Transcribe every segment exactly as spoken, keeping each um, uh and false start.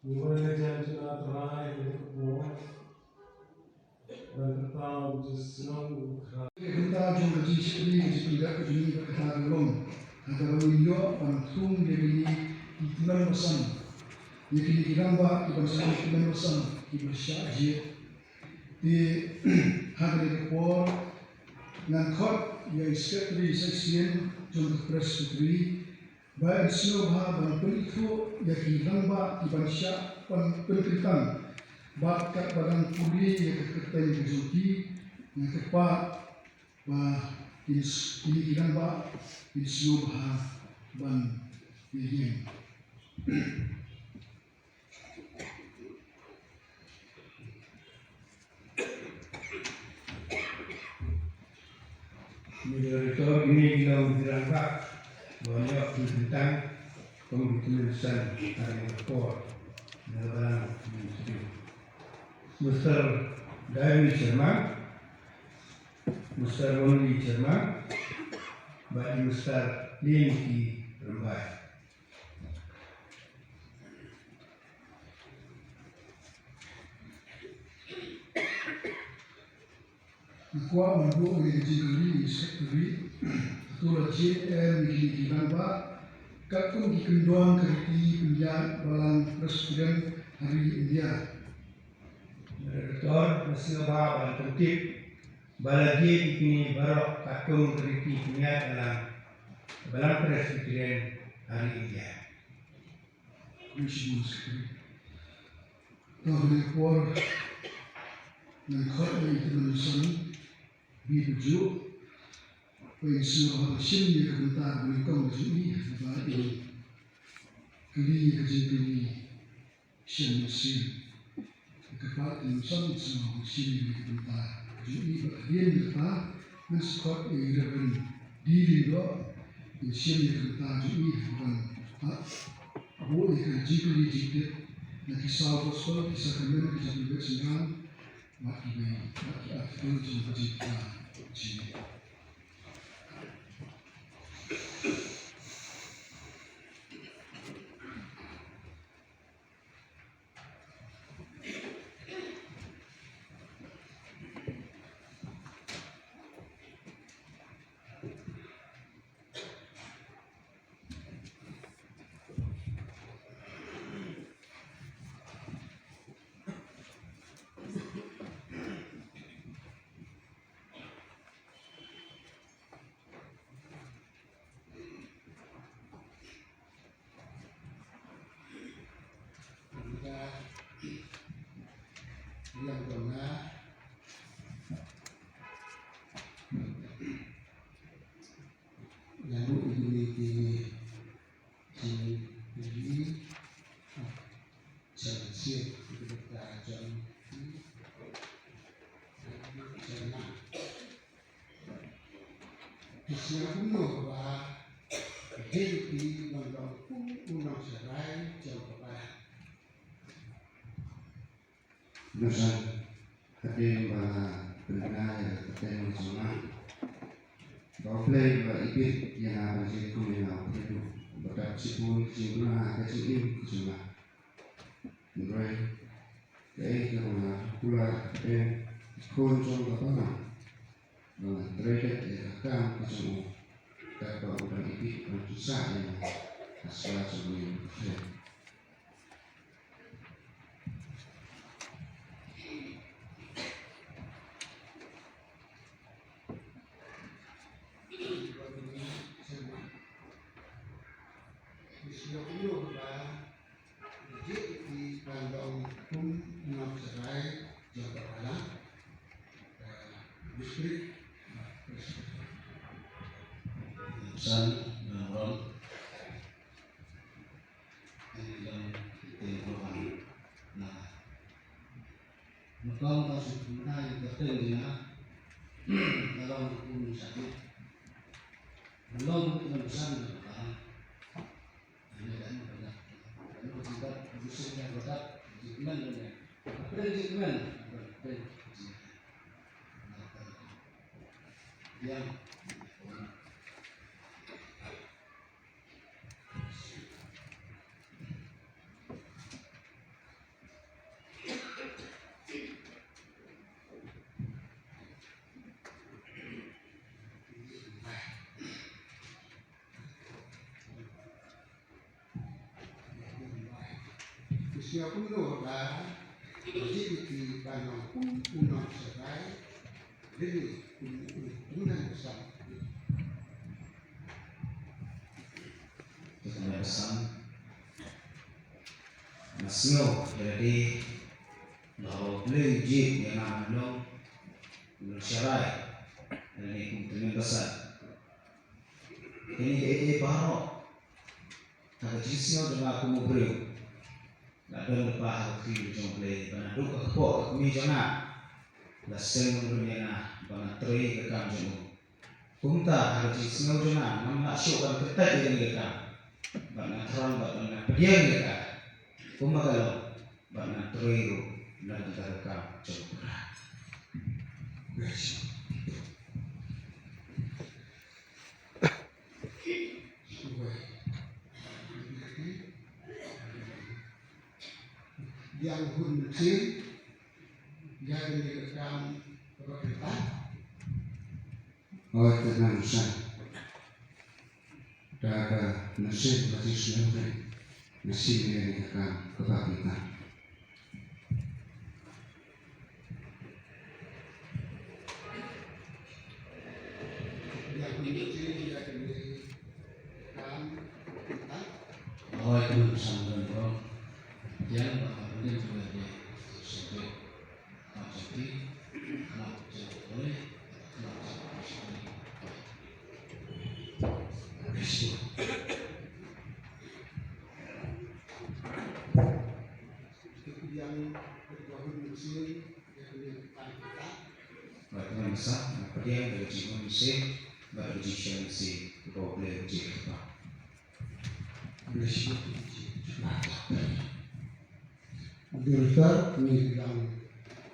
Ngi wan ïa ka jingïatai ha kane ka por. Ngan kyrpad ïa u Mynsiem Bakhuid. Ka bynta jong ka jingshakri ka jingpynjah ka jong ngi bad kata ka long ha kaba ngin ïoh ban thung ïa kine ki tymmen basan, ïa kine ki rangbah kiban shah tymmen basan kiba shah jied. Te ha kane ka por ngan khot ïa i Secretary Session jong ka Presbytery ba in sngewbha ban pynithuh ïa ki rangbah kiban shah pyn- pynkyntang bad katba dang pule ïa ka kyrteng ka jong ki. Nga kyrpad ba kin s- kine ki rangbah kin sngewbha ban ïeng. Moderator, kine ki long ki rangbah ba wan ïoh pynkyntang kum ki tymmen basan ha kane ka por na ka Balang Ministry. Mister David Sharma, Mister Lonely Sharma, bad Mister Lim Ki Rymbai. Nga kwah ban buh ïa ka jingkylli ïa i Secretary, hato la jied em ïa kine ki rangbah katkum ki kyndon ka riti pynïaid Balang Presbyterian ha ri India? Moderator, nga sngewbha ban pyntip ba la jied ïa kine baroh katkum ka riti pynïaid Balang, Balang Presbyterian ha ri India. Khublei shibun Secretary. Te ha kane ka por ngan khot ïa i Tymmen Basan B. Pynjuh ba in sngewbha ban shim ïa ka bynta kaba nyngkong ka jong i, ba in kylli ïa ka jingkylli sha mynsiem. Kyrpad ïa i Tymmen Basan sngewbha ban shim ïa ka bynta ka jong i. Bad hadien kata ngan sa khot ïa i Reverend D. Lyngdoh in shim ïa ka bynta ka jong i, ban buh ïa ka jingkylli jingtip na ki saw gospel, ki sakrament, ki jingpynbeit synran bad kiwei, bad ki article jong ka jingthoh jingthoh. Nga nuh ïa kine ki jingkylli. Sha mynsiem, ki bynta jong ki. Sha na. Ki sngewthuh kumno ba ka J P ban long kum u nongshakri jong ka balang. Nusang, hadien ba pynbna ïa ka kyrteng jong nga, ba U Blei ba ibit ïa nga ban jied kum ïa u briew uba dap shibun jingduna ha ka jingim ka jong nga. Hynrei kaei kaba nga kular, eh, khun jong ka balang, ba ngan trei beit ïa ka kam ka jong u, katba u dang ibit ban pynsah ïa nga ha sla jong u ïing u pyrthei. San, Ron. Ngi long ki tei Rohan na Nyngkong ka shu pynbna ïa ka kyrteng jong nga, nga long u nongshakri. Nga long u nongsan na ka. Ïa ka, ïa ka jingbat, ka jingbat, ka jingkmen, ka jingkmen, ka jingkmen. Ïa. Sngewbha kumno ba J B P ba nong kum u nong Serai, lane kum u nong Nongsan. Nongsan. Nga sngew ïa lade ba U Blei u jied ïa nga ban long u nong Serai, lane kum u nong Nongsan. Kine kiei kiei baroh ha ka jingsngew jong nga kum u briew, la don lypa ha ka ktien jong U Blei ba naduh ka kpoh ka kmie jong nga la seng nongrim ïa nga ba ngan trei ïa ka kam jong u. Kumta ha ka jingsngew jong nga ngam lah shuh ban kyntait ïa kane ka kam, bad nga thrang bad nga pdiang ïa ka kumba ka long, bad ngan trei ruh na ka bynta ka kam jong U Blei. Biang hun mynsiem ïa kane ka kam kaba pynban. Hooid, te nang sa. Da ka mynsiem ba jingsngew ri, mynsiem ïa kane ka kam kaba pynban. Hooid, te nang sa, nang sa. Ïa ba ka mynsiem ba jingsngew ri. Bad ngan sa, ngan pdiang da ka jinghun mynsiem bad ka jingshai mynsiem, ba U Blei un jied. Bless you. Director, ngi dang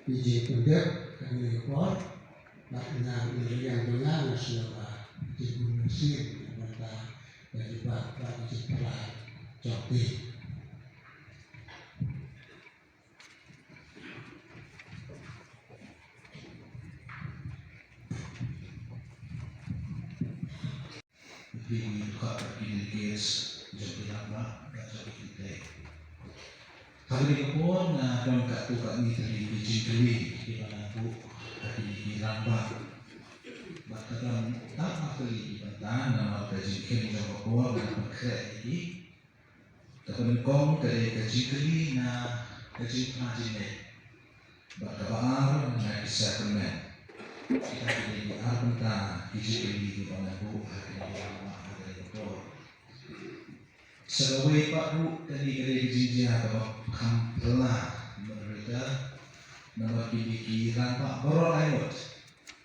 ïa jingpyndep kane ka por. Bad nga, ngi ïa jong nga, nga sngewbha jingpynmynsiim na ka bynta ka jingpynbeit bad ka jingpynlait jong phi. Phi, ngi dkhot ïa ki delegates jong ki rangbah bad jong ki kynthei. Ha kane ka por nga don katto katne tylli ki jingkylli kiba nga buh ha kine ki rangbah. Bad ka don tang ar tylli ki bynta namar ka jingkheiñ jong ka por nga pynkhreh ïa ki. Kaba nyngkong ka dei ka jingkylli na ka jingphla jingngeit. Bad kaba ar na ki sakrament. Kita ki dei ki ar bynta ki jingkylli kiba nga buh ha kine ki rangbah ha kane ka por. Sa kawei pat ruh kane ka dei ka jingjia kaba kham phylla, moderator, namar kine ki rangbah baroh lai ngut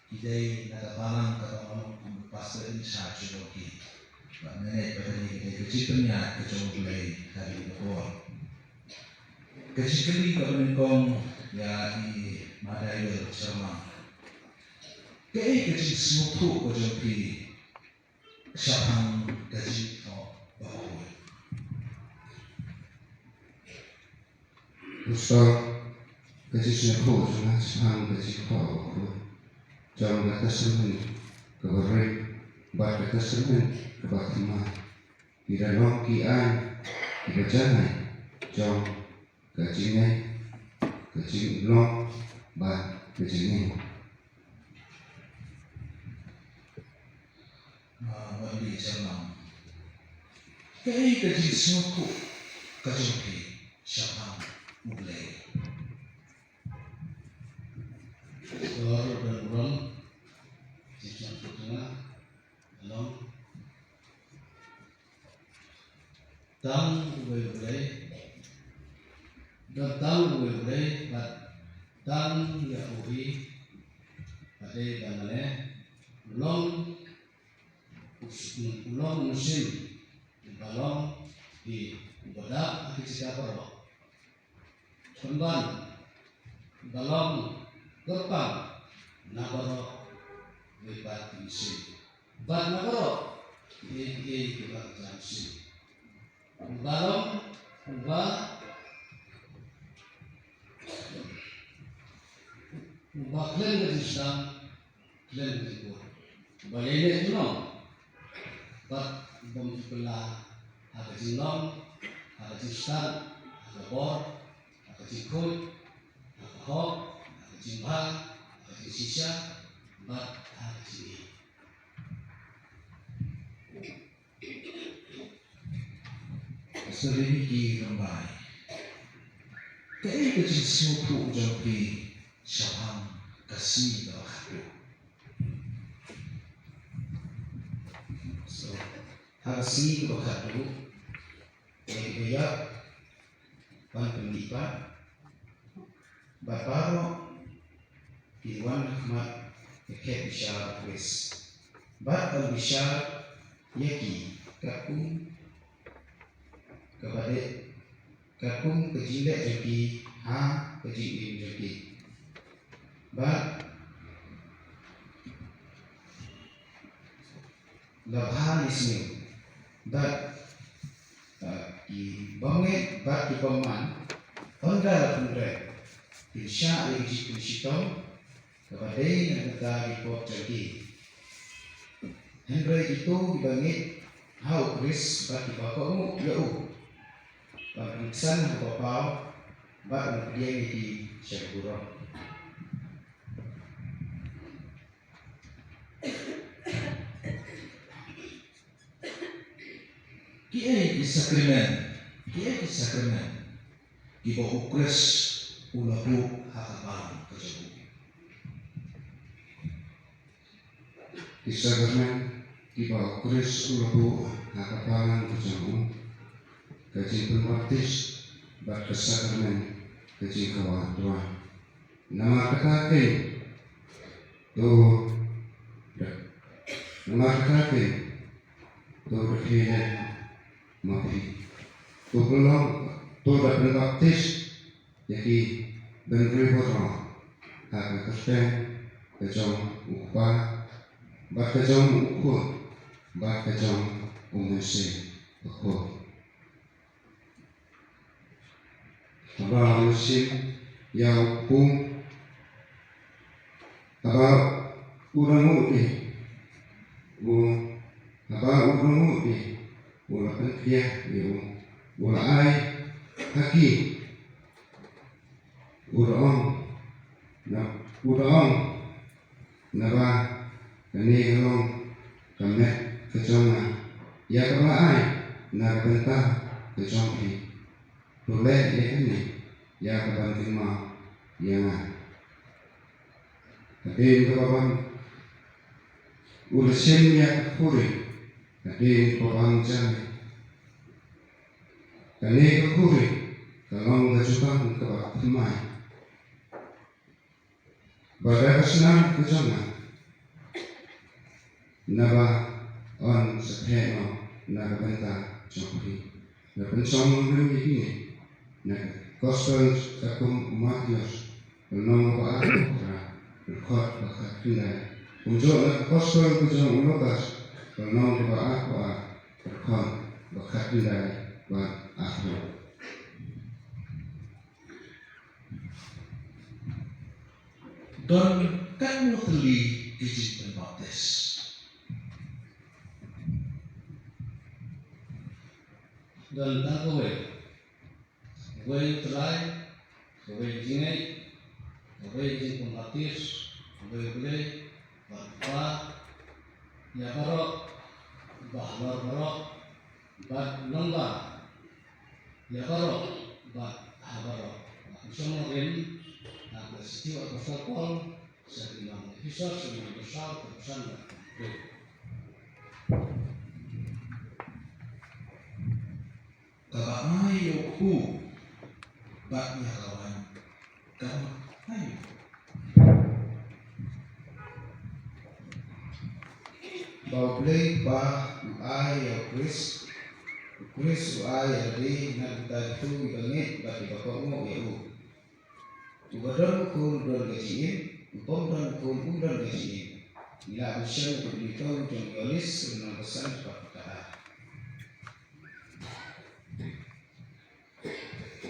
ki dei na ka balang kaba nga long kum u pastor in charge jong ki. Bad nga ngeit ba kane ka dei ka jingpynïaid ka jong U Blei ha kane ka por. Ka jingkylli kaba nyngkong ïa i Madaiyel Sharma. Kaei ka jingsngewthuh ka jong phi shaphang ka jingthoh bakhuid? Pastor, ka jingsngewthuh jong nga shaphang ka jingthoh bakhuid jong ka Testament kaba rit bad ka Testament kaba thymmai ki da long ki aiñ kiba janai jong ka jingngeit, ka jinglong bad ka jingngeit. Ah, Wendy Sharma. Kaei ka jingsngewthuh ka jong phi shaphang U Blei? Pastor, don burom jingsngewthuh jong nga, ka long tang uwei U Blei, don tang uwei U Blei bad tang ïa u hi, bad dei ban leh u long, u long u mynsiem, uba long hi, uba dap ha ki jaka baroh. Pynban ba long kyrpang na baroh, wei pat ki mynsiem bad na baroh kiei kiei kiba ka jam mynsiem. Uba long uba, uba khlem ka jingsdang, khlem ka jingkut, ba ïaineh junom bad bym ju kylla ha ka jinglong, ha ka jingstad, ha ka bor, ka jingkhuid, ha ka hok, ha ka jingbha, ha ka jingshisha, bad ha ka jingïeit. Sa lei ki rangbah. Kaei ka jingsngewthuh jong phi shaphang ka sngi kaba khatduh? So, ha ka sngi kaba khatduh, ïa kiba ïap ban pynmihpat, bad baroh kin wan ha khmat ka khet bishar u Khrist, bad ban bishar ïa ki katkum kaba dei, katkum ka jingleh jong ki ha ka jingim jong ki. Bad la bha ne sniew, bad, uh, ki bymngeit bad ki bymman, hynda la pynrem, kin shah ïa ka jingpynshitom kaba dei na ka bynta ki pop jong ki. Hynrei kito kiba ngeit ha u Khrist bad kiba kohnguh ïa u, ban pynksan ha kaba paw, bad ban pdiang ïa ki sha ka burom. Kiei ki sakramen, kiei ki sakramen kiba u Khrist u la buh ha ka balang ka jong u? Ki sakramen kiba u Khrist u la buh ha ka balang ka jong u, ka jingpynbaptis bad ka sakramen ka jingkawah duwai. Namar kata keiñ to da, namar kata keiñ to da phi leh ma phi, to pynlong, to da pynbaptis ïa ki bynriew baroh ha ka kyrteng ka jong u Kpa bad ka jong u Khun bad ka jong u Mynsiem Bakhuid. Haba u la shim ïa u kpu, haba u la nguh de, u, haba u la nguh de, u la pynkhiah ïa u, u la ai ha ki, u la ong, na, u la ong, naba kane ka long ka met ka jong nga, ïa kaba la ai na ka bynta ka jong phi. To leh ïa kane ïa ka ban kynmaw ïa nga. Hadien kaba bang u la shim ïa ka khuri, hadien kaba bang jai. Kane ka khuri ka long ka jutang kaba thymmai. Ba da ka snam ka jong nga, naba yn sa theh noh na ka bynta jong phi. Nga pynshong nongrim ïa kine na ka Gospel katkum u Mathaios, ka lynnong ba ar, ka dkhot ba khatkhyndai. Kumjuh na ka Gospel ka jong u Lukas, ka lynnong ba ar, ka dkhot ba khatkhyndai bad arphew. Don katno tylli ki jingpynbaptis? Don tang kawei. Kawei u Trai, kawei jingngeit, kawei jingpynbaptis, kawei u Blei, bad u Kpa, ïa baroh, ba halor baroh, bad u Nongïalam ïa baroh bad ha baroh. Bad u shong nongrim ha ka shithi u Apostol Paul sha ki nong Ephesos, ka lynnong ba saw, ka dkhot ba san bad ka hynriew. Kaba ai ïa u kpu bad ïa ka waiñ. Kaba ai. Ba U Blei Kpa u ai ïa u Khrist, u Khrist u ai ïa lade na ka bynta kito kiba ngeit bad kiba kohnguh ïa u. Uba don u khun u don ka jingim, u bym don u khun um don ka jingim. Ngi lah ban shem ïa ka bynta jong u Ïoannis, lynnong ba san, dkhot ba khatar.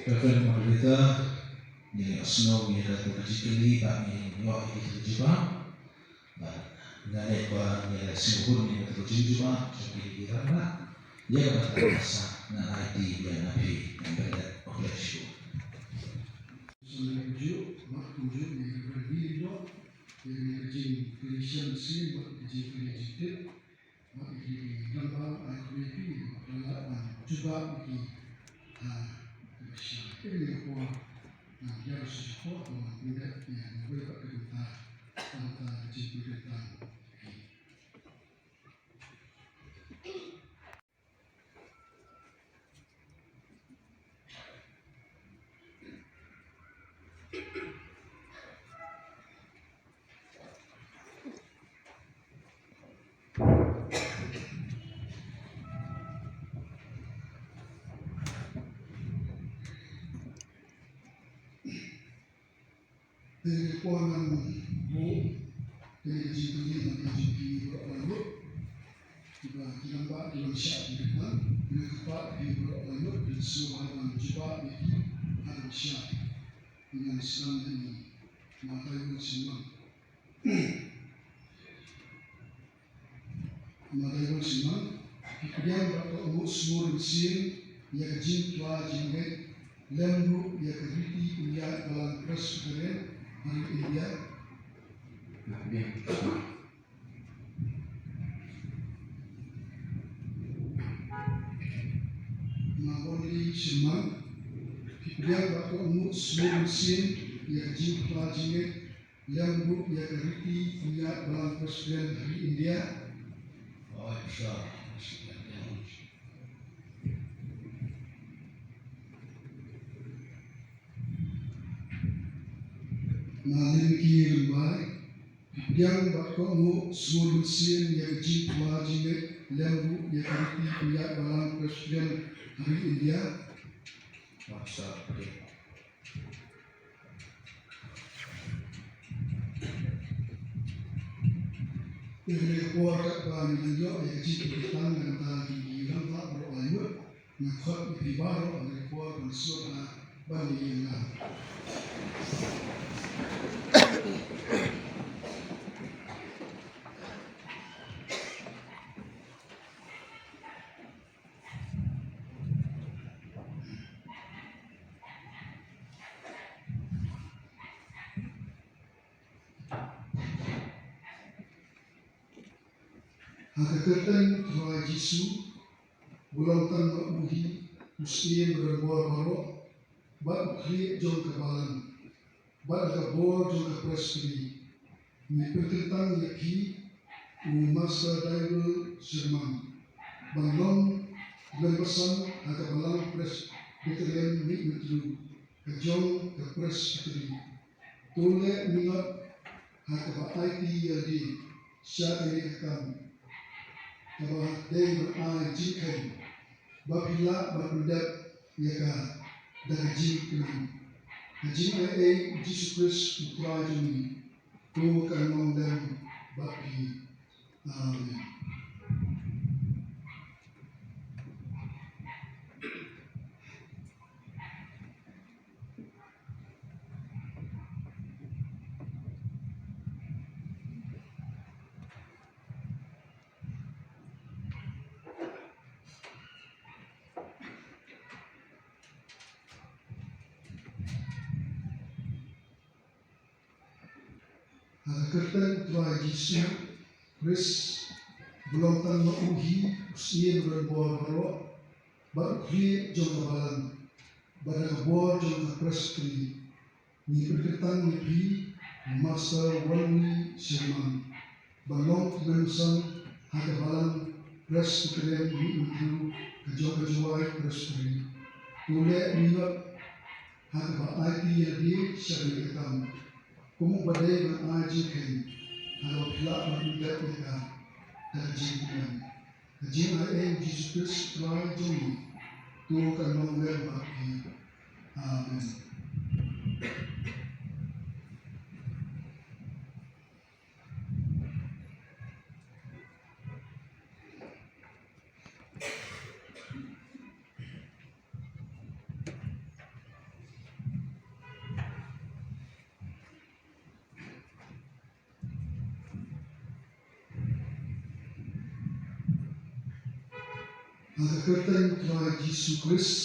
Reverend Moderator, ngi la ïohsngew ïa kato ka jingkylli bad ngi ïoh ïa ka jingïathuh jubab. Bad nga ngeit ba ngi la sngewhun ïa kato ka jingjubab jong kine ki rangbah. Ïa kaba ngi la sah, nga aiti ïa na phi, ngan pynlong phi shuh. Kumjuh, bad kumjuh ïa i Reverend William Doh, ïa kane ka jingkylli sien, bad ka jingkylli jingtip, bad ïa ki rangbah, ai khublei ïa phi, bad la ban jubab ïa ki, ha kaba shai. Te ïa ka por, ngan ïa ka shu por, ngan pyndep ïa kawei pat ka bynta, bynta ka jingpynrem tang. Te ko ngan buh kane ka jingkylli na ka jingkylli baroh kawei. Kiba ki rangbah ki wan shah ki kyrteng, kane ka part kiba baroh kawei, ki sngewbha ban jubab ïa ki ha kaba shai. Ngan sdang da i Mataiweng Shymmang. Mataiweng Shymmang, phi pdiang bad kohnguh sngewbha mynsiem ïa ka jingphla jingngeit lem ruh ïa ka riti pynïaid Balang Presbyterian ha ri India. Ma Bonli Shymmang, phi pdiang bad kohnguh sngewbha mynsiem ïa ka jingphla jingngeit lem ruh ïa ka riti pynïaid Balang Presbyterian ha ri India. Oi, sa. Ma Lynki Rymbai, phi pdiang bad kohnguh sngewbha mynsiem ïa ka jingphla jingngeit lem ruh ïa ka riti pynïaid Balang Presbyterian ha ri India. Oi, sa. Ïa kane ka por katba ngi dang ïoh ïa ka jingkyrpad na ka bynta ki rangbah baroh, ai mut nga khot ïa phi baroh ha kane ka por ban sngewbha ban ïalam. Ha ka kyrteng u Trai Jisu, uba long tang ma u hi u Syiem Rangbor baroh, bad u khlieh jong ka balang, bad ha ka bor jong ka Presbytery, ngi pynkyntang ïa phi, u Master Daiwel Shymmang, ban long u khynnah basan ha ka Balang Presbyterian Mihmyntdu ka jong ka Presbytery. To leh minot ha kaba aiti ïalade sha kane ka kam, kaba dei ban ai jingkheiñ, ba phi lah ban pyndep ïa ka da ka jingkmen. Ha ka jingaiei u Jisu Khrist u Trai jong ngi, to kan long lem bad phi. Amen. Ha ka kyrteng u Trai Jisu Khrist, uba long tang ma u hi u Syiem Rangbor baroh, bad u khlieh jong ka balang, bad ha ka bor jong ka Presbytery, ngi pynkyntang ïa phi, u Master Wanwi Shymmang, ban long u khynnah basan ha ka Balang Presbyterian Mihmyntdu ka jong ka Jowai Presbytery. To leh minot ha kaba aiti ïalade sha kane ka kam, kum uba dei ban ai jingkheiñ, ha kaba phi lah ban pyndep ïa ka da ka jingkmen. Ha ka jingaiei u Jisu Khrist u Trai jong ngi, to kan long lem bad phi. Amen. Ha ka kyrteng u Trai Jisu Khrist,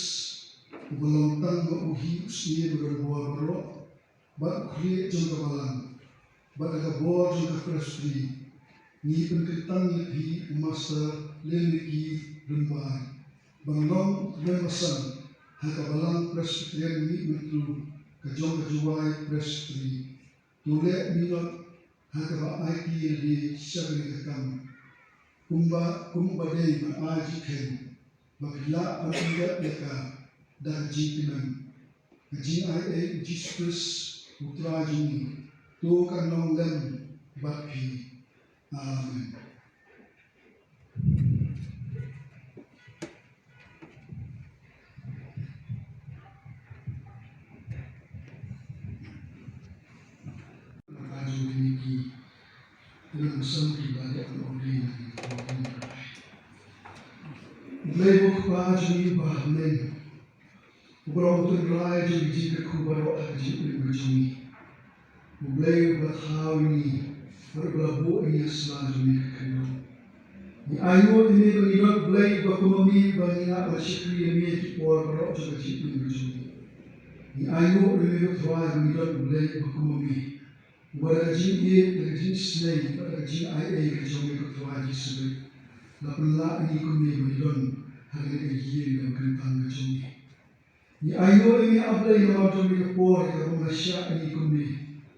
uba long tang ma u hi u Syiem Rangbor baroh, bad u khlieh jong ka balang, bad da ka bor jong ka Presbytery, ngi pynkyntang ïa phi u Master Lynn Nicky Rymbai ban long u tymmen basan ha ka Balang Presbyterian Mihmyntdu ka jong ka Jowai Presbytery. To leh minot ha kaba aiti ïa lade sha kane ka kam, kumba, kum uba dei ban ai jingkheiñ ba phi lah ban pyndep ïa ka da ka jingkmen. Ka jingai ei u Jisu Khrist u Trai jong ngi, to kan long lem bad phi. Amen. U Blei u Kpa jong ngi uba ha bneng, uba long u tynrai jong ki jingkyrkhu baroh ha ka jingim ka jong ngi. U Blei uba thaw ïa ngi, bad uba la buh ïa ngi ha sla jong ngi ka khyndew. Ngi ainguh ïa me ba ngi don U Blei uba kum ma me, uba ngi lah ban shakri ïa me ha ki por baroh jong ka jingim ka jong ngi. Ngi ainguh ïa me ko Trai ba ngi don U Blei uba kum ma me, uba da ka jingïeit, da ka jingisynei, bad da ka jingai ei ka jong me ko Trai Jisu Khrist, la pynlah ïa ngi kumne ba ngi don ha kane ka ïing kaba kyntang ka jong me. Ngi ainguh ïa me A Blei namar jong kane ka por kaba me la shah ïa ngi kumne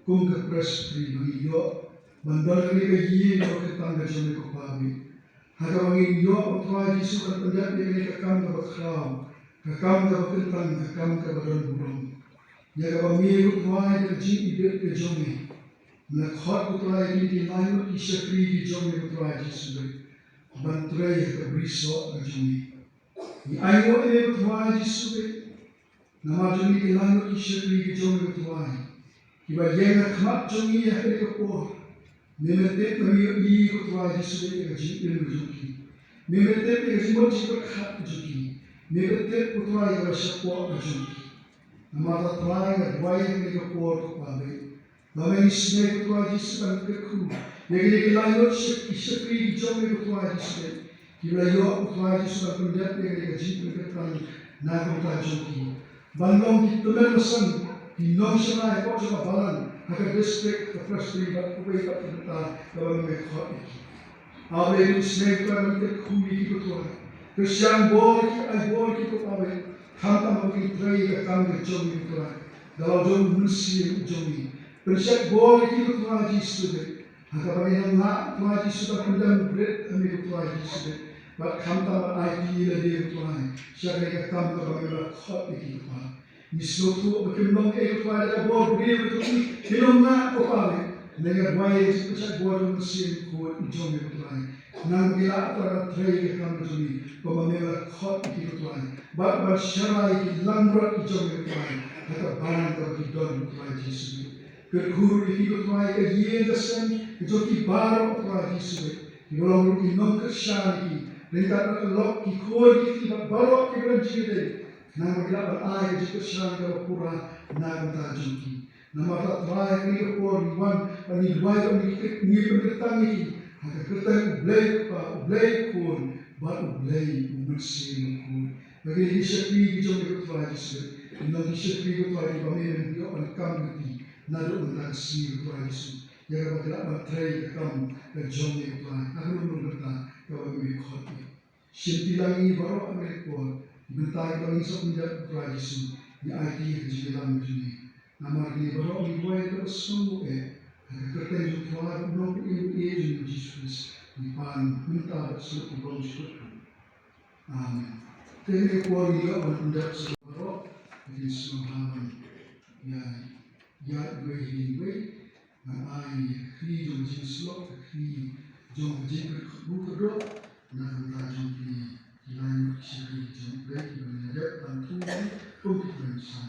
kum ka Presbytery ba ngin ïoh ban don ha kane ka ïing kaba kyntang ka jong me ko Kpa baieit. Ha kaba ngin ïoh ko Trai Jisu ban pyndep ïa kane ka kam kaba khraw, ka kam kaba kyntang, ka kam kaba don burom. Ïa kaba me ko Trai da ka jingibit ka jong me me la khot ko Trai ïa kine ki lai ngut ki shakri ki jong me ko Trai Jisu Khrist ban trei ha ka bri soh ka jong me. Ngi ainguh ïa me ko Trai Jisu Khrist namar jong kine ki lai ngut ki shakri ki jong me ko Trai, kiba ïeng ha khmat jong ngi ha kane ka por. Me me tip ba me ïohi ko Trai Jisu Khrist ïa ka jingim ka jong ki. Me me tip ïa ka jingmut jingpyrkhat ka jong ki. Me me tip ko Trai ïa kaba shapoh ka jong ki. Namar kata Trai nga duwai ha kane ka por ko Kpa baieit, ba men isynei ko Trai Jisu ban kyrkhu ïa kine ki lai ngut shak-, ki shakri ki jong me ko Trai Jisu, kiba la ïoh ko Trai Jisu ban pyndep ïa kane ka jingpynkyntang na ka bynta jong ki, ban long ki tymmen basan, ki nongshakri hapoh jong ka balang, ha ka district, ha ka Presbytery bad kiwei pat ki bynta kiba me khot ïa ki. A Blei, ngi isynei ko Trai ban kyrkhu ïa ki ko Trai. Kyrshan bor ïa ki, ai bor ïa ki ko Kpa baieit, khamtam ba kin trei ïa ka kam ka jong me ko Trai da la u jong u Mynsiem jong me. Pynshait bor ïa ki ko Trai Jisu baieit, ha kaba ngin nang lah ko Trai Jisu ban pyndem bret ha me ko Trai Jisu baieit, bad khamtam ban aiti ïa lade ko Trai sha kane ka kam kaba me la khot ïa ki ko Trai. Ngi sngewthuh ba kim long ei ko Trai da ka bor briew ka jong ki, kim long ei ko Kpa baieit. Ngi duwai ïa ka jingpynshait bor jong u Mynsiem Bakhuid jong me ko Trai. Nang ba ki lah ko Trai ban trei ïa ka kam ka jong ngi kumba me la khot ïa ki ko Trai, bad ban sharai ïa ki langbrot ki jong me ko Trai ha ka balang kaba ki don ko Trai Jisu. Kyrkhu ruh ïa ki ko Trai, ka ïing ka sem ka jong ki baroh ko Trai Jisu. Kiba long ruh ki nongkyrshan ïa ki ryngkat bad ka lok, ki khun ki kti bad baroh kiba don jingïadei. Nang ba ki lah ban ai ka jingkyrshan kaba pura na ka bynta jong ki. Namar kata Trai, ha kane ka por ngi wan bad ngi duwai bad ngi, ngi pynkyntang ïa ki ha ka kyrteng U Blei U Kpa, U Blei U Khun bad U Blei U Mynsiem Bakhuid. Ba kine ki shakri ki jong me ko Trai Jisu, kin long ki shakri ko Trai kiba me men ïoh ban kam lynti naduh mynta ka sngi ko Trai Jisu, ïa kaba ki lah ban trei ïa ka kam ka jong me ko Trai ha kano kano ka bynta kaba me khot ïa. Shim ti lang ïa ngi baroh ha kane ka por, ki bynta kiba ngin sa pynjot ko Trai Jisu, ngi aiti ha ka jingïalam ka jong me. Namar kine baroh ngi duwai da kaba sngewnguh eh ha ka kyrteng jong u Trai bad u Nongpynim baieid jong ngi Jisu Khrist, ngi pan mynta bad sngewbha ban sngewthuh. Amen. Te ha kane ka por ngi ïoh ban pyndep sha baroh, ha ka jingsngewbha ban ïa, ïa iwei ha iwei. Ngan ai ïa ka khri jong ka jingsyllok, ka khri jong ka jingkyrkhu kyrdoh na ka bynta jong kine ki lai ngut ki shakri ki jong U Blei kiba ngi la dep ban thung ïa ki kum ki tymmen basan.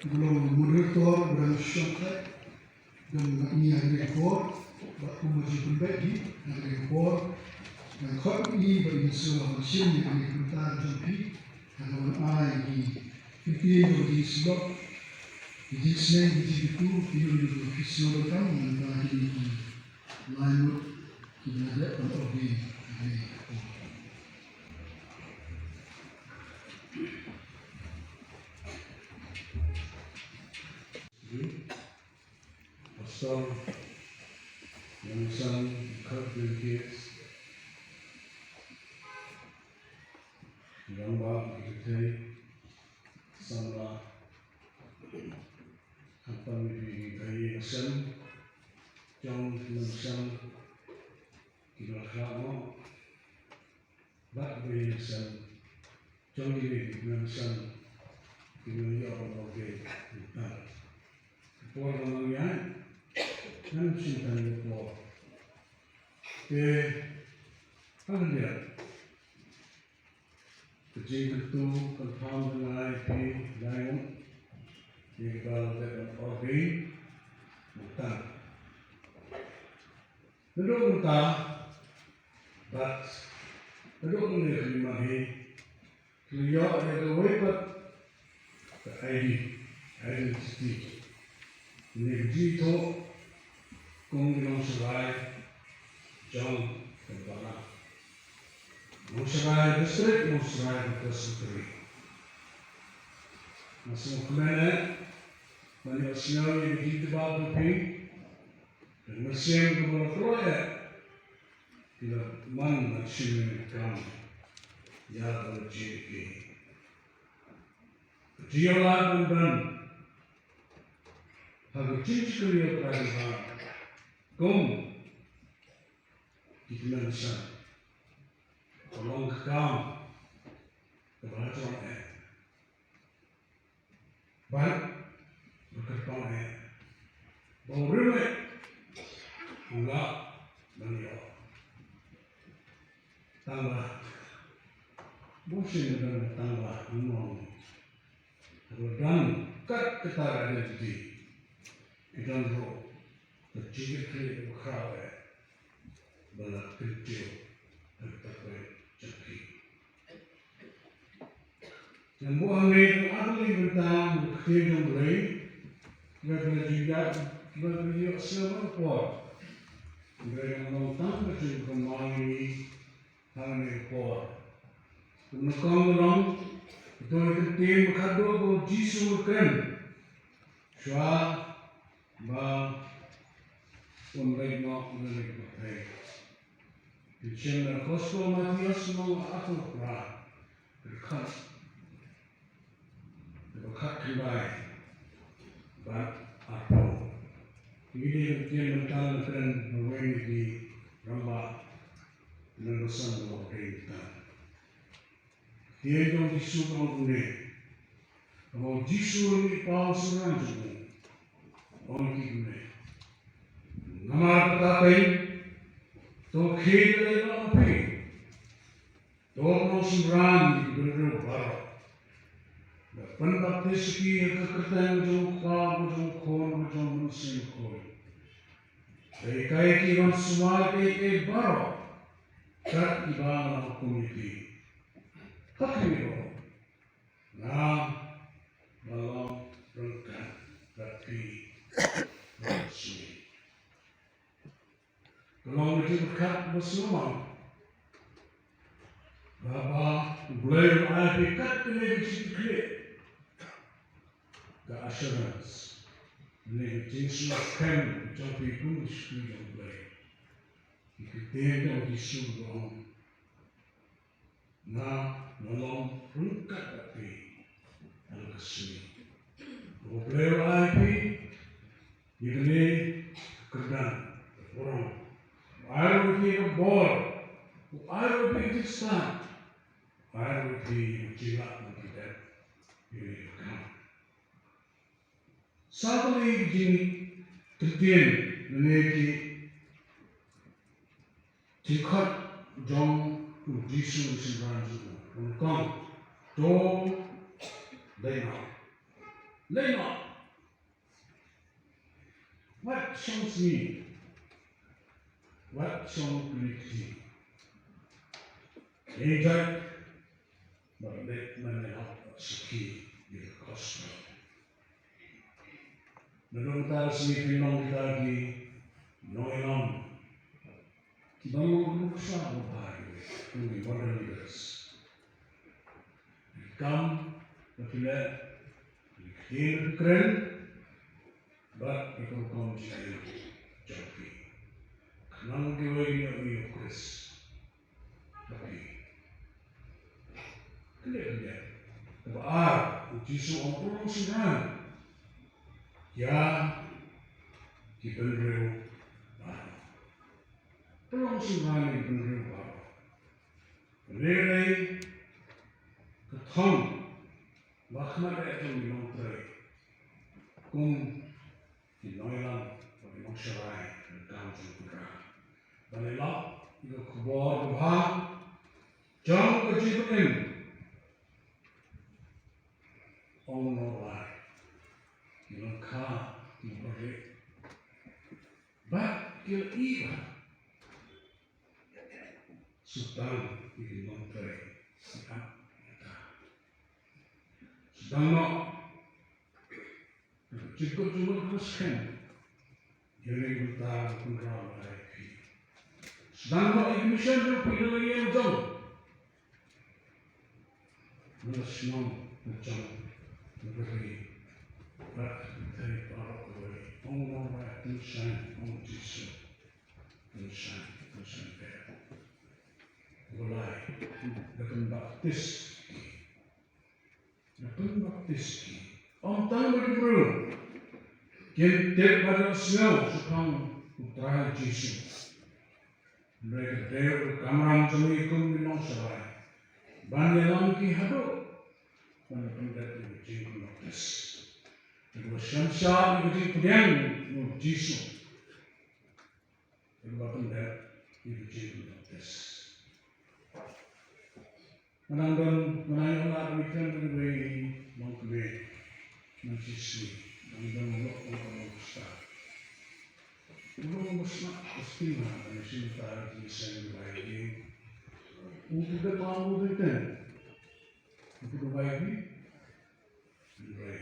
U long u moderator ba dang shong khlaiñ, dang ngi ha kane ka por, bad kumba jingpynbeit hi ha kane ka por, dang khot ïa i ba in sngewbha ban shim ïa kane ka bynta jong phi, ha kaba ai ïa ki ktien jong ki shlok, ki jingsneng, ki jingkyrkhu, ki ïoh ïa ki sngewbha kam, mynta kine ki lai ngut ki la dep ban ordain ha kane ka por. Pastor, Nongsan, Khatwei, Rangbah, Kyrthei, Samla, Khamtam, Nongsan, Jong, Nongsan, Kiba Khlak, Bad ba ïa shem jong kine ki nongsan, ki nongïoh longdien. Ka por ba nang ïaid, ngan shim tang ïa ka por. Te hangta ka jingkyntu kynpham jong nga ïa phi lai ngut, ïa kiba la dep ban ordain. Mynta Naduh mynta bad naduh mynne ka jingmane, ki la ïoh ïa kawei pat ka I D, identity. Kane ka jingthoh kum ki nongsharai jong ka balang. Nongsharai district, nongsharai ka Presbytery. Nga sngewkmen eh ban ïohsngew ïa ka jingtbit jong phi. Ka mynsiem kaba la kloi eh, ki la man ban shim ïa ka kam ïa kaba la jied ïa ki. Ka jingïalap ban don ha ka jingshakri ïa ka Trai Kynrad kum ki kmen san, ka long ka kam kaba la jrong eh. Bad ba kyrpang eh ba u rim eh u lah ban ïoh. Tang ba bun sien ba don tang ba nong ba don kat kata ka identity, ki don ruh ka jingkitkhlieh ba khraw eh ba la kyntiew ha kata ka jingkitkhlieh. Ngan buh hangne tang ar tylli ki bynta na ka ktien jong U Blei, kiba la ju ïa, kiba la ju ïohsngew ha ka por. Hynrei ngan long tang ka jingkynmaw ïa ngi ha kane ka por. Kum nyngkong ka long, ka dei ka ktien ba khatduh ba U Jisu u kren shuwa ba un leit noh na ka pyrthei. Pynshai na ka Gospel Mathaios lynnong arphew phra, dkhot kaba khatkhyndai bad arphew. Ngi dei ban kren bynta na ka kren na wei na ki rangbah na ka san ba kren bynta. Ktien jong U Jisu ka ong kumne. Haba U Jisu u la mih paw synran jong u, u ong ïa ki kumne, namar kata keiñ, to khie ïaleit noh ma phi, to long synran ïa ki briew baroh, bad pynbaptis ïa ki ha ka kyrteng jong U Kpa, bad jong U Khun, bad jong U Mynsiem Bakhuid. Bad hikai ki ban sumar ïa kiei kiei baroh kat kiba nga la hukum ïa phi. Bad kumne ruh, nga la long ryngkat bad phi haduh la ka sngi. Ka long ka jingpyrkhat ba sngewbha ba, ba U Blei u la ai ïa phi kat kane ka jingkitkhlieh, ka assurance, kane ka jingsngewskhem jong phi kum ki shakri jong U Blei. Ki ktien jong U Jisu ki ong, nga la long ryngkat bad phi ha la ka sngi. U Blei u la ai ïa phi ïa kane ka kyrdan ka burom. U ai ruh ïa phi ka bor, u ai ruh ïa phi ka jingstad, u ai ruh ïa phi ka jinglah ban pyndep ïa kane ka kam. Sa tylli ki jingthied lane ki jingkhot jong U Jisu u synran jong u, u ong, to leit noh. Lei noh. Wat shong sngi. Wat shong kli kti. Ïeng jait. Bad leit ban ïalap sakhi ïa ka gospel. Naduh mynta ka sngi phin long kita ki nongïalam kiba long nuksa babha ïa ki model leaders. Ki kam ba ki leh, ki ktien ki kren bad ki rukom jingim jong ki. Khnang ba kiwei kin ïohi ïa u Khrist. Tapi kane ka liang kaba ar, u Jisu u ong, pynlong synran ïa ki bynriew baroh. Pynlong synran ïa ki bynriew baroh. Lei lei ka thong ba khmat eh jong ki nongtrei kum ki nongïalam bad ki nongsharai ha ka kam jong U Trai. Ban ïalap ïa ka khubor babha jong ka jingpynim. Ong noh ba ki long kha, ki long rieh, bad ki long i ba Sdang ïa ki nongtrei, sdang, sdang noh. Jingkut jingmut ka skhem. Ïa ring bynta kynrad la ïa phi. Sdang noh ïa ki mission jong phi na la ïa jong. Na la shnong, na jong, na ka ri. Bad pynthei baroh kawei. Ong noh ba tyngshaiñ, ong Jisu. Tyngshaiñ, tyngshaiñ phi. Walai, da pynbaptis ki. Da pynbaptis ki. Ym tang ba ki briew kin tip bad kin sngew shaphang U Trai Jisu. Hynrei ka dei ka kamram jong ngi kum ki nongsharai ban ïalam ki haduh ban pyndep ïa ka jingpynbaptis. Kaba sngewsih ïa ka jingpdiang ïa U Jisu. Kaba pyndep ïa ka jingpynbaptis. Nga nang don, nga nang ïoh lad ïa ka kren kawei, nongkmie na Jisu, nang don u lok, nang don u stad. U lok u sngap, u sngap, nang shim ta, u sngap, u bai, u tu da pa, u tu da ten. U tu da bai, u tu da bai.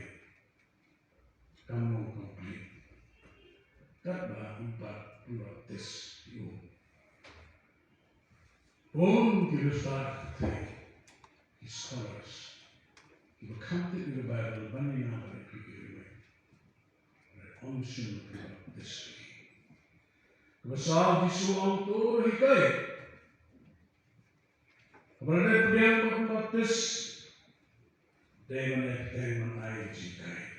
Kam long complete katba u pat u baptis ïa u. Bun ki riewstad, ki scholars, kiba kham tip ïa ka Baibl ban ïa nga bad ïa phi ki riewmih, ong shym u baptis ïa ki. Kaba saw, Jisu u ong to hikai. Haba la dep pdiang bad baptis, dei ban leh teng ban ai jinghikai.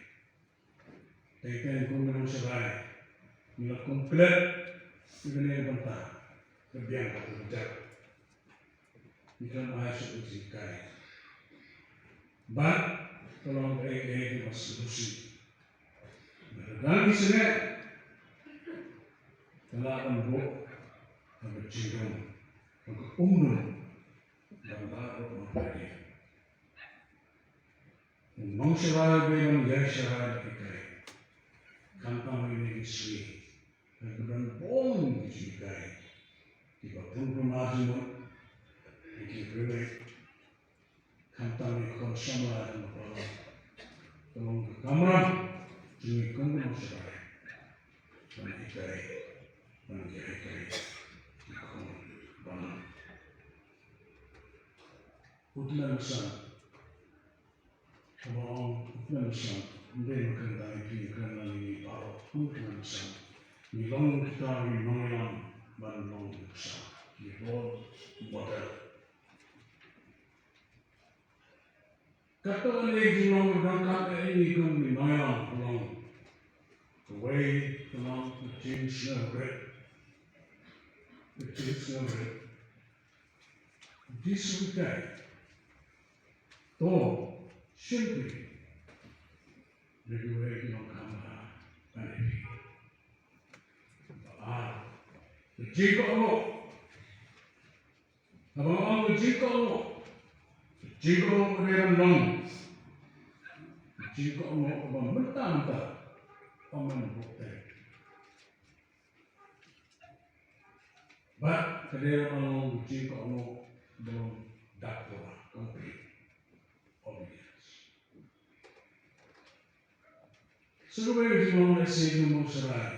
Teng teng kum ki nongsharai, ngi la kum klet ïa kane ka bynta ka biang ka pynjah. Ngi khlem ai shuh ka jinghikai. Bad ka long kaei kaei kaba sngewsih. Lada ki sngewsih, ka lah ban buh ha ka jingdum, ha ka umdum, ban baroh nongpeit. U nongsharai u dei ban ïai sharai bad hikai. Khamtam ïa kine ki sngi, hynrei ka don bun ki jinghikai kiba pynpra jingmut ïa ki riewmih. Khamtam ïa ka khun samla jong ka paralok. Ka long ka kamram jong ngi kum ki nongsharai ban hikai, ban ïa hikai ki khun balang. U Kynrad Basan, haba ong U Kynrad Basan, ym dei ba kren tang ïa phi, kren lang ïa ngi baroh. U Kynrad Basan, ngi long kita ki nongïalam ban long nuksa, ki role model. Kato ka dei ka jinglong ryngkat ïa ngi kum ki nongïalam, ka long kawei, ka long ka jingsngewrit. Ka jingsngewrit. Jisu u hikai, to shim phi na kiwei ki nongkham bha ban ïa phi. Ba ar, ka jingkohnguh. Haba nga ong ka jingkohnguh, ka jingkohnguh ka dei ban long ka jingkohnguh ba mynta mynta ym man buhteng. Bad ka dei ruh ka long ka jingkohnguh ba long dakor, complete obedience. Sa kawei ka jinglong lehse jong u Nongshakri,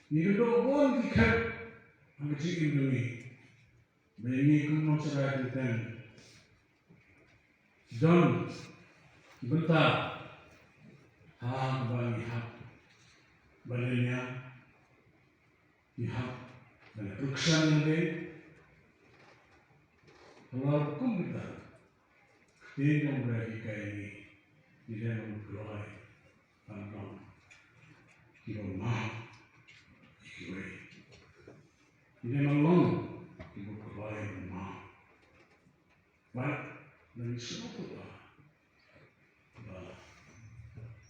ngi kynduh bun ki khep ha ka jingim jong ngi. Ba ïa ngi kum u Nongshakri teng teng don bynta ha kaba ngi hap ban ïa, ngi hap ban ïa pyrkhat ïa lade. Halor kum kita, ktien jong U Blei ki hikai ïa ngi, ngi dei ban kloi ban long kiba map ïa kiwei. Ngi dei ban long kiba kloi ban map. Bad ngi sngewthuh ba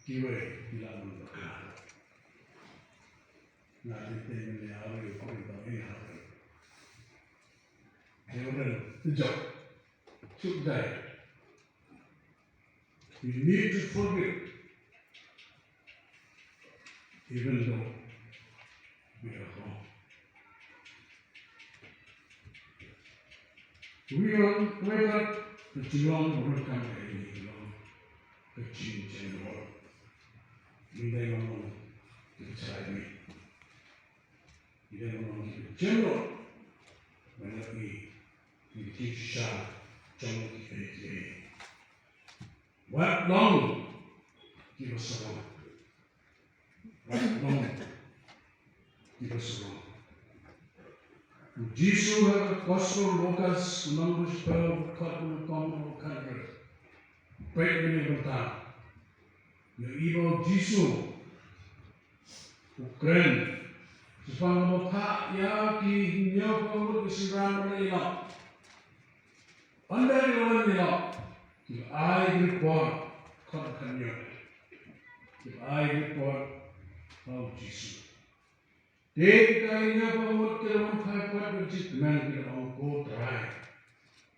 kiwei ki lah ban bakla. Nga tip te mynne ha u Korinto, eh, ha u Korinto. Te u ren te jop. Suk dai. We need to forgive, even though we are wrong. We are, we are, ka jinglong ba donkam ka dei ka long ka jingjem rot. Ngi dei ban long ki trai mi. Ngi dei ban long ki jingjem rot ban ïohi ïa ki jingshisha jong kiei kiei. Wat long kiba sarong. Wat long kiba sarong. U Jisu ha ka Gospel Lukas, lynnong ba shiphew, dkhot ba nyngkong haduh khathynriew, peit ïa kane ka bynta. Ïohi ba u Jisu u kren shaphang kaba phah ïa ki hynñiewphew ngut ki synran ban leit ïalap. Ynda ki la wan ïalap, ki la ai ki report, dkhot khathynñiew, ki la ai ki report ha u Jisu. Te kita ki hynñiewphew ngut ki la wan phai pat bad jingkmen, ki la ong, Ko Trai,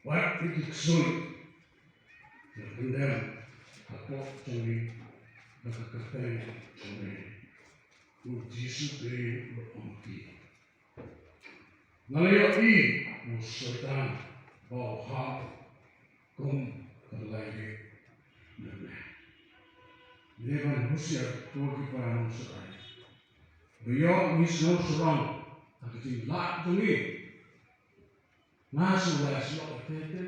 wat ïa ki ksuid ki la kyndem hapoh jong ngi na ka kyrteng jong me. U Jisu te u la ong ïa ki, Nga la ïohi ïa u Soitan ba u hap kum ka lairieh na bneng. Ngi dei ban husiar, ko ki para nongsikai, ba ïoh ngi sngewsarong ha ka jinglah jong ngi. Nga sngewlai sngewlok ïa te ïa te,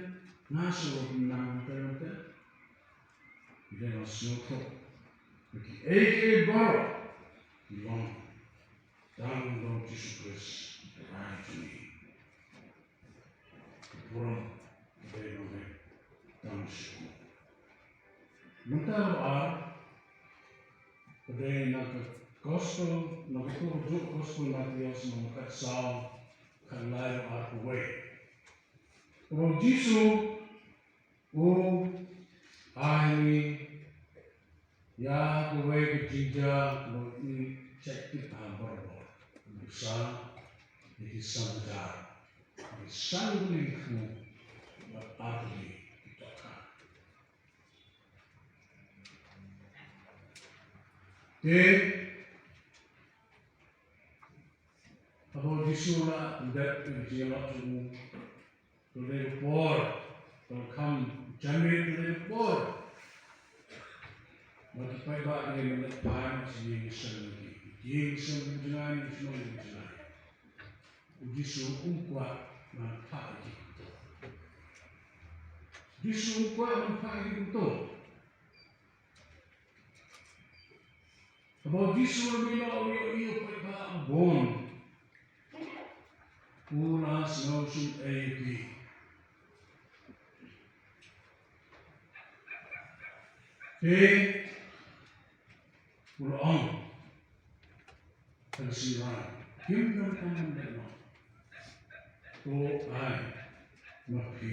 nga sngewlai nang ïa te ïa te. Ngi dei ban sngewthuh ba kiei kiei baroh ki long tang da u Jisu Khrist u Trai jong ngi. Ka burom ka dei ban leit tang shibun. Mynta ruh ar, ka dei na ka Gospel, na kato kajuh Gospel Mathaios, lynnong khatsaw, khatlai ruh ar kawei. Kaba u Jisu u ai ngi ïa kawei ka jingjia kaba u check tip ha barabor. U sa ïa ki san hajar, ki san tylli ki khun bad ar tylli ki dohkha. Te haba u Jisu u la pyndep ïa ka jingïalap jong u, to dei ka por, to kham janmiet, to dei ka por ba ki paidbah ki dei ban leit phai noh sha ïing sha sem, ïing sha sem ki jngai, ïing sha sem ki jngai. U Jisu um kwah ban phah ïa ki kumto. U Jisu um kwah ban phah ïa ki kumto. Haba u Jisu u la mih noh, u ïohi ïa u paidbah u bun, u la sngewsynei ïa ki. Te u la ong ha ki synran, kim donkam ban leit noh. To ai ma phi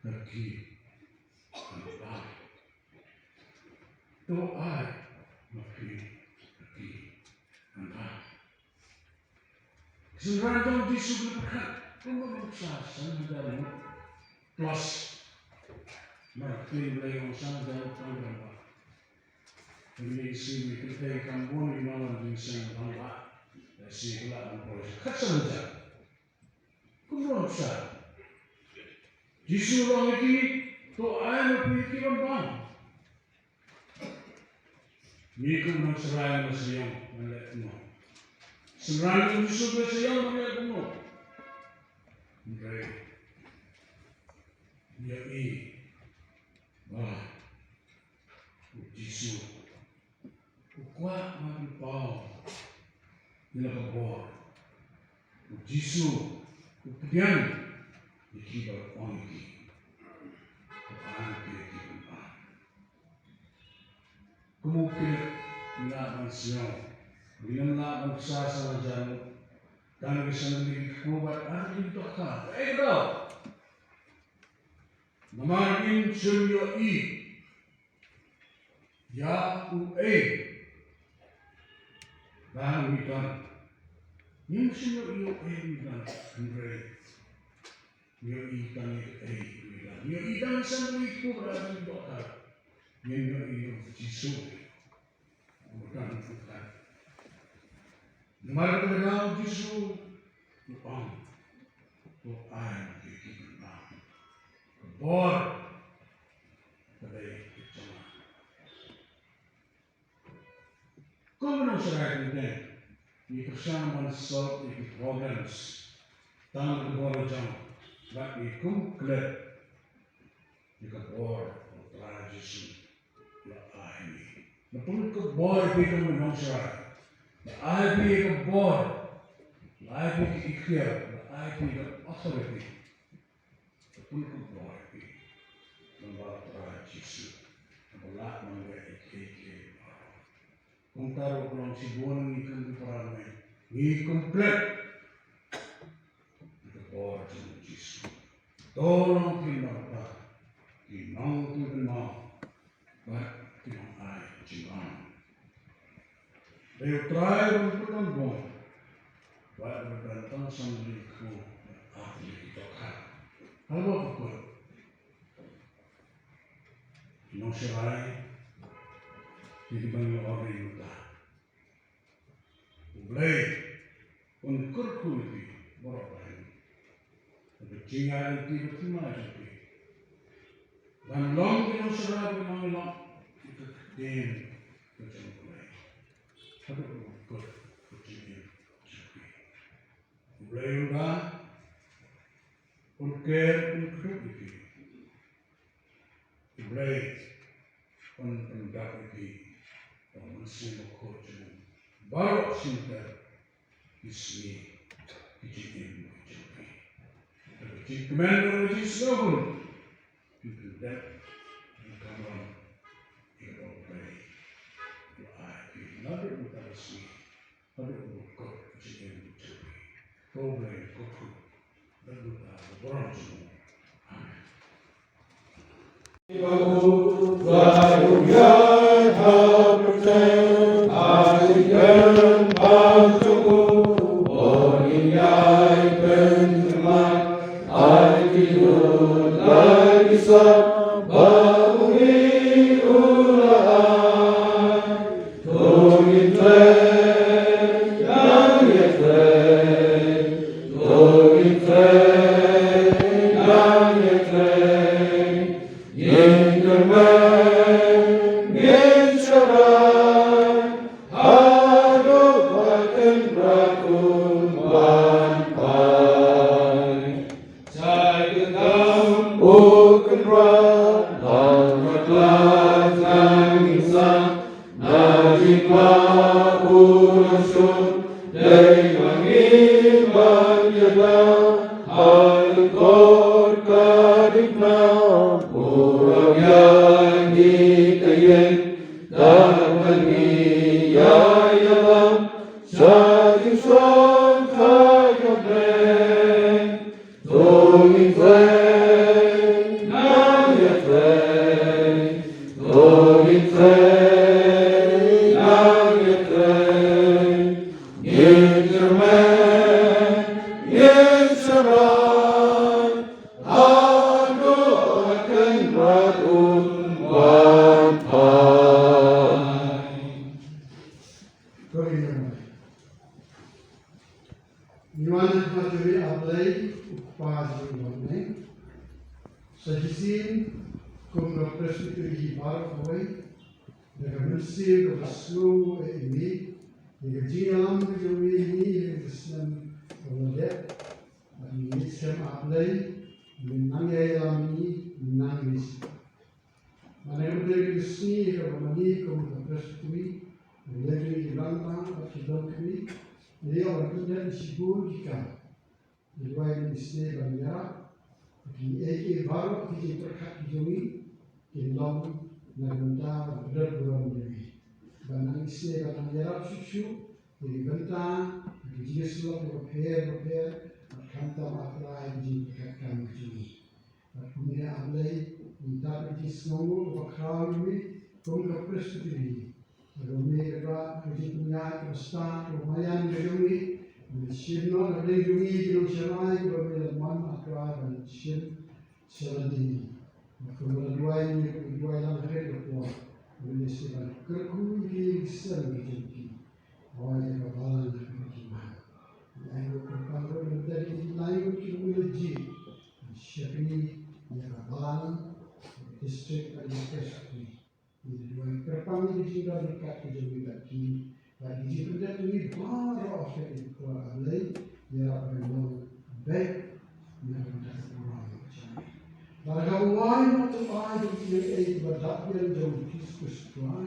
ha ki khynnah. To ai ma phi ha ki khynnah. Ki synran jong u Jisu ki la pyrkhat, kumno ban sa san hajar ngut plus. Namar ka ktien Blei ka ong san hajar ngut tang ka rangbah. Kane ka sngi ngi kynthei kam bun ïa ngi nongwan jingseng nongwah. Lehse ka lah ban poi sha khatsan hajar. Kumno sha? Jisu u ong ïa ki, to ai ma phi ïa ki ban bam. Ngi kum nongshakri ngi sa ïoh ban leh kumno? Shynrang jong u Jisu ki sa ïoh ban leh kumno? Hynrei ngi ïohi ba u Jisu u kwah ban pynpaw ïa la ka bor. U Jisu u pdiang ïa kiba ong ïa ki. U ai ïa ki ban bam. Kum u Philip, ngi lah ban sngew, ngi lah ban bsa sa la jan. Tang ki san ki kpu bad ar ki dohkha. Ei, ka daw. Namar ngim shym ïohi ïa uei ba ngi don. Ngim shym ïohi ïa uei ngi don. Hynrei ngi ïohi tang ïa uei ngi don. Ngi ïohi tang ïa san ki kpu bad ar ki dohkha. Ngim ïohi ïa u Jisu. Namar kata ka daw u Jisu u ong, to ai ïa ki ban bam. Ka bor ka dei ka jong nga. Kum u nongshakri, ngi kyrshan ban solve ïa ki problems tang da ka bor jong ngi, bad ngi kum klet ïa ka bor u Trai Jisu. La ai ïa ngi. La pynkup bor ïa phi kum u nongshakri. La ai ïa phi ka bor. La ai ïa phi ka iktiar. La ai ïa phi ka authority. La pynkup bor ïa phi. Lyngba u Trai Jisu. Ba lah ban leh ïa kiei kiei baroh. Kumta ruh ka long shibun ngi kum ki para bangeit, ngi kum klet ïa ka bor jong u Jisu. To long ki nongpynbor, ki nongpynbor, bad ki nongai jingbam. Dei u Trai uban pynbor, bad uban tang san lynti, bad ar tylli ki dohkha. Haba ka kut. Nongshakri, ïa kiba ngi la ong mynta. U Blei un kyrkhu ïa phi baroh ar. Haba jingïaid lynti ba thymmai jong phi. Ban long ki nongshakri ba ngi long ïa ka ktien ka jong U Blei. Haduh ba kut ka jingim jong phi. U Blei un da, un ker, un kyrkhu ïa phi. U Blei un pyndap ïa phi da u Mynsiem Bakhuid jong u baroh shi ter ki sngi ki jingim ki jong phi. Da ka jingkmen bad ka jingsngewbha phin pyndep, phin kamram ïa kaba U Blei u ai ïa phi naduh mynta ka sngi. Shai ka dam u Kynrad, la rat la jngai ngi sah, na jingma u la shun, dei ma ngi ban ïada, ha lyngkot ka diengphna, u rah ïa ngi ka ïing, da ma ngi ïa ïalam, sha jingsngewthuh ïa U Blei. To ngin trei, nang ïa trei. To ngin trei, nang ïa trei. Ngin syrmai, ngin syrmai. Haduh ba u Kynrad un wan phai. Ngi wan ha khmat jong me, A Blei, U Kpa jong ngi ba ha bneng. Sa shisien kum ka Presbytery hi baroh kawei, da ka mynsiem kaba sngewbha ïa me, ïa ka jingïalam ka jong me ïa ngi ha ka snem kaba la dep. Bad ngi ngeit skhem, A Blei, men nang ïalam ïa ngi, nang ïalam ïa ngi. Mynta ka sngi kaba ma ngi kum ka Presbytery, ngi leit ïa ki rangbah bad ki longkmie, ngi ïa wan pynïaid shibun ki kam. Ngi duwai ba men isynei ban ïarap, ba kiei kiei baroh ki jingpyrkhat ki jong ngi kin long na ka bynta bad ka burom jong me. Ba nang isynei ban nang ïarap shuh shuh ïa ki bynta, ïa ki jingïasyllok bapher bapher, bad khamtam, A Trai, ïa ki jingpyrkhat kam ki jong ngi. Bad kumne, A Blei, ngi dap ïa ka jingsngewnguh kaba khraw ïa me kum ka Presbytery. Bad ïa me, ka jingpynïaid kaba stad, kaba maïan ka jong me, me shim noh na pdeng jong ngi ki nongsharai kiba me la mon, A Trai, ban shim sha la ngi. Bad kumba la duwai ngi, kumba duwai lang ha kane ka por, me leh shisha ban kyrkhu ïa ki ïing ki sem ki jong ki. Hooid, ïa ka balang ha kane ka jingman. Ngi ainguh kyrpang ruh na ka bynta ki lai ngut kiba la jied sha kane, ïa ka balang, ïa ka district bad ïa ka Presbytery. Ngi duwai kyrpang ïa ka jingdon ryngkat ka jong me bad ki, bad ki jingpyndep jong ngi baroh ha kane ka por, A Blei, ïarap ba kan long beit na ka bynta ka burom jong me. Bad ha kaba wai noh, to ai ba ka jingaiei kaba dap biang jong U Jisu Khrist U Trai,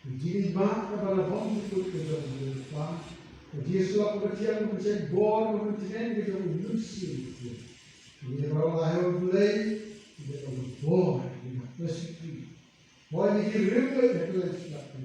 ka jingïeit kaba la bymjukut ka jong U Blei U Kpa, ka jingïasyllok kaba thiang, ka jingïeit bor kaba myntngen ka jong U Mynsiem Bakhuid, ngi baroh la, A Blei, ïa ka bor ïa ka Presbytery. Hooid, ngi ki riewkhuid ha ka leit shlak ka